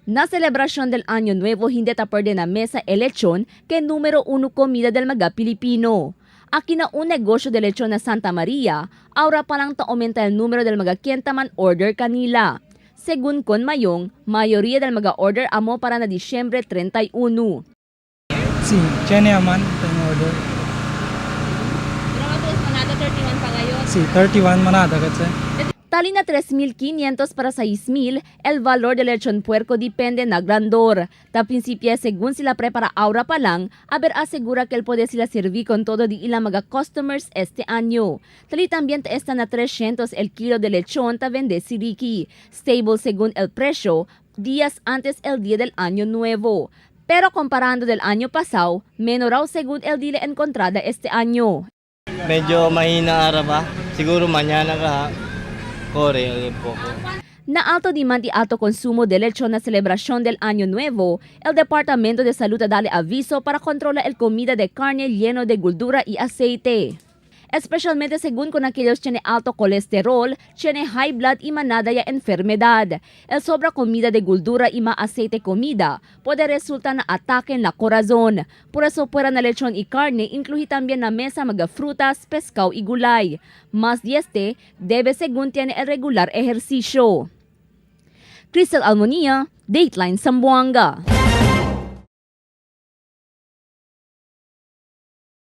Na celebración del Año Nuevo hindi ta perde na mesa el lechón que número uno comida del mga Pilipino. Aki na un negosyo de lechón na Santa Maria, ahora pa lang ta aumenta el número del mga kientaman order kanila. Según con Mayong, mayoría del mga order amo para na Disyembre 31. Si, Jenny Aman, tayong order. Pero manada 31 pa ngayon. Si, 31 manada kasi. Tali na 3.500 para 6.000, el valor del lechón puerco depende na grandor. Ta prinsipia según sila prepara aura pa lang, aber asegura que el poder sila servir con todo di ilang mga customers este año. Tali también ta está na 300 el kilo de lechón ta vende si Ricky. Stable según el precio, días antes el día del año nuevo. Pero comparando del año pasado, menor raw según el dile encontrada este año. Medyo mahina ara ba? Siguro mañana ka corre un poco. Na alto demand y alto consumo de lechón na celebración del Año Nuevo, el Departamento de Salud dale aviso para controlar el comida de carne lleno de gordura y aceite. Especialmente según con aquellos tiene alto colesterol, tiene high blood y manada ya enfermedad. El sobra comida de gordura y ma aceite comida puede resultar na ataque en la corazón. Por eso fuera na lechón y carne, incluye también na mesa mga frutas, pescado y gulay. Más de este, debe según tiene el regular ejercicio. Crystal Almonia, Dateline Zamboanga.